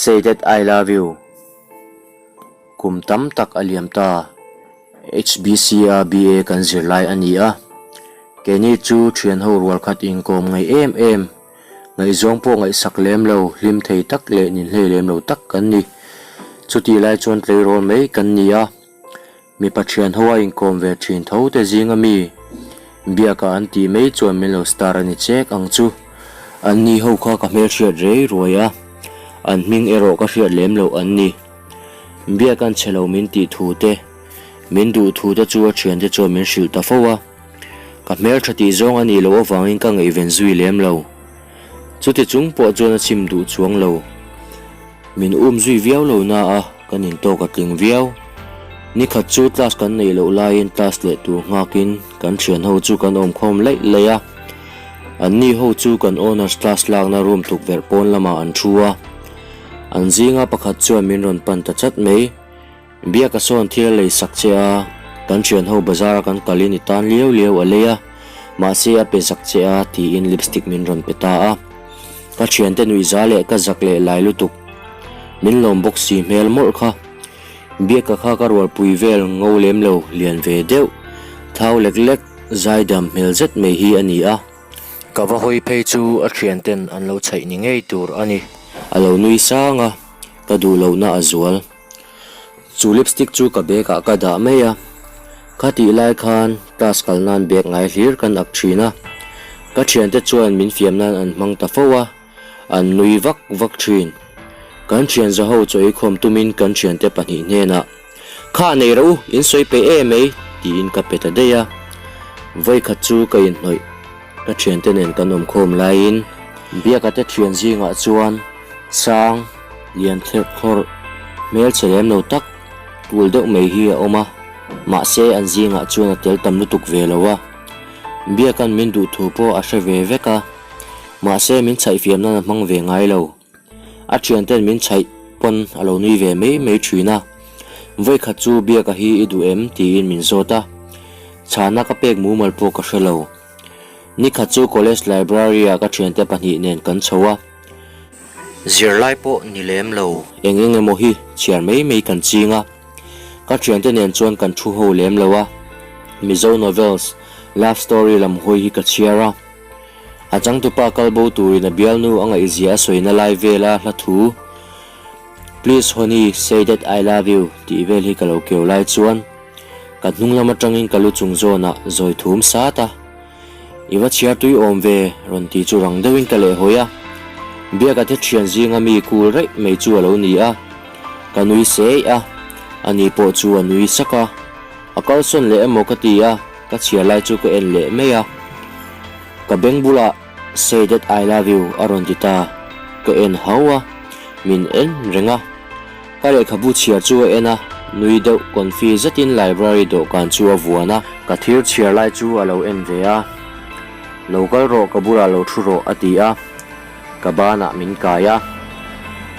Say that I love you Kum tam tak a liam ta. HBC a BA kan zir lai a ni a. Keini chu thian ho rual khat inkawm ngaih em em, ngaihzawng pawh ngaihsak lem lo, hlim thei tak leh ninhlei lem lo tak kan ni. Chutih lai chuan tleirawl mai kan ni a. Mipa thian ho a inkawm ve thin tho te zinga mi biaka an tih mai chuan min lo star a ni chek ang chu. An ni ho kha ka hmelhriat rei ruai a, an hming erawh ka hriat lem loh an ni. Biak an chhe lo min tih thu te, min duh thu te chu a thiante chuan min hrilh ta fo a. Ka hmeltha tih zawng a nih loh avangin ka ngaihven zui lem lo. Chuti chung pawh chuan a chim duh chuang lo. Min um zui viau lo na a, kan intawk a tling viau. Nikhat chu class kan neih loh laiin class leh tur nghakin kan thian ho chu kan awmkhawm laih laih a. Anni ho chu kan honours class lakna room tukverh pawn lamah an thu a. An zinga pakhat chuan min rawn pan ta chat mai. Biaka sawn thil a lei sak che a, kan thian ho bazar a kan kalin i tan liau liau a lei a, mahse a pe zak che a tiin lipstick min rawn pe ta a. Ka thiante nuihza leh ka zak leh lai lutuk. Min lawm bawk si hmel mawlh kha. Biaka kha ka rualpui vel ngo lem lo lian ve deuh, thau lek lek, zaidam hmel zet mai hi a ni a. Ka va hawi phei chu a thianten an lo chhaih ni ngei tur a ni. A lo nui sang a, ka duh lohna a zual. Chu lipstick chu ka bag ah ka dah mai a, kha tih lai khan class kal nan bag ngai hlir kan ak thin a, ka thiante chuan min fiam nan an hmang ta fo a, an nui vak vak thin. Kan thian za ho chaw eikhawm tumin kan thiante pahnih hnenah, Kha nei rawh u, in sawi peih em ei? tiin ka pe ta daih a, vawikhat chu ka inhnawih. Ka thiante nen kan awmkhawm laiin Biaka te thian zingah chuan sang lian thlirh thlawrh hmelchhe lem lo tak tul deuh mai hi a awm a, mahse an zingah chuan a tel tam lutuk ve lo a. Biaka'n min duh thu pawh a hre ve vek a, mahse min chhaihfiam nan a hmang ve ngai lo. A thianten min chhaih pawn a lo nui ve mai mai thin a, Vawikhat chu Biaka hi i duh em? tiin min zawt a, chhana ka pek mumal pawh ka hre lo. Nikhat chu college library ah ka thiante pahnih nen kan chho a. Zirlai pawh ni lem lo. Eng eng emaw hi chhiar mai mai kan ching a. Ka thiante nen chuan kan thu ho lem lo a. Mizo novels, love story lam hawi hi ka chhiar a. A changtupa kal bo turin a bialnu a ngaihzia a sawina lai vela hla thu Please honey, say that I love you tih vel hi ka lo keu lai chuan Ka hnung lam atangin ka lu chung zawnah zawi thum sat a, I va chhiar tui awm ve rawn ti chu rang deuhin ka lehhawi a, Biaka te thian zinga mi kul raih mai chu a lo ni a, ka nui seih a, ani pawh chu a nui sak a, a kalsawn leh emaw ka ti a, ka chhiar lai chu ka en leh mai a, ka beng bulah Say that I love you a rawn ti ta, ka en hau a, min en reng a. Ka lehkhabu chhiar chu a en a, nui deuh confi zetin library dawhkan chu a vuan a. Ka thir chhiar lai chu a lo en ve a, Lo kal rawh ka bulah lo thu rawh a ti a, ka banah min kai a.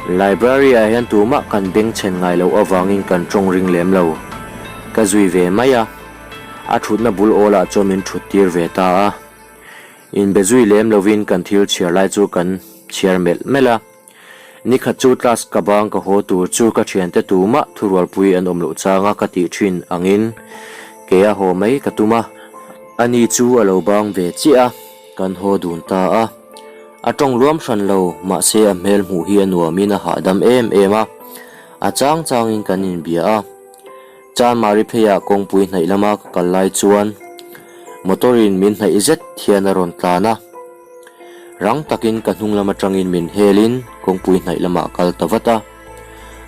Library ah hian tumah kan beng chhen ngai loh avangin kan tawng ring lem lo. Ka zui ve mai a, a thutna bul awlah chuan min thut tir ve ta a. Inbe zui lem lovin kan thil chhiar lai chu kan chhiar melh melh a. Nikhat chu class ka bang ka haw tur chu ka thiante tumah thurualpui an awm loh changa ka tih thin angin keia haw mai ka tum a. Ani chu a lo bang ve chiah a, kan haw dun ta a. A tawng luam hran lo, mahse a hmel hmuh hi a nuamin a hahdam em em a. A chang changin kan inbia a. Chanmari pheiah kawngpui hnaih lama ka kal lai chuan motor in min hnaih zet hian a rawn tlan a. Rang takin ka hnung lam atangin min helin kawngpui hnaih lamah a kal ta vat a.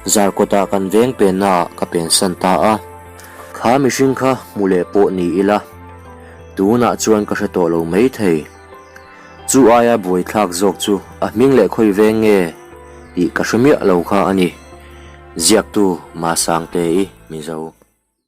Zarkawtah kan veng pennaah ka pensan ta a. Kha mihring kha hmu leh pawh ni ila, tunah chuan ka hre tawh lo maithei. Chu aia buaithlak zawk chu a hming leh khawi veng nge tih ka hre miah lo kha a ni. Ziaktu Masangte-i Mizo.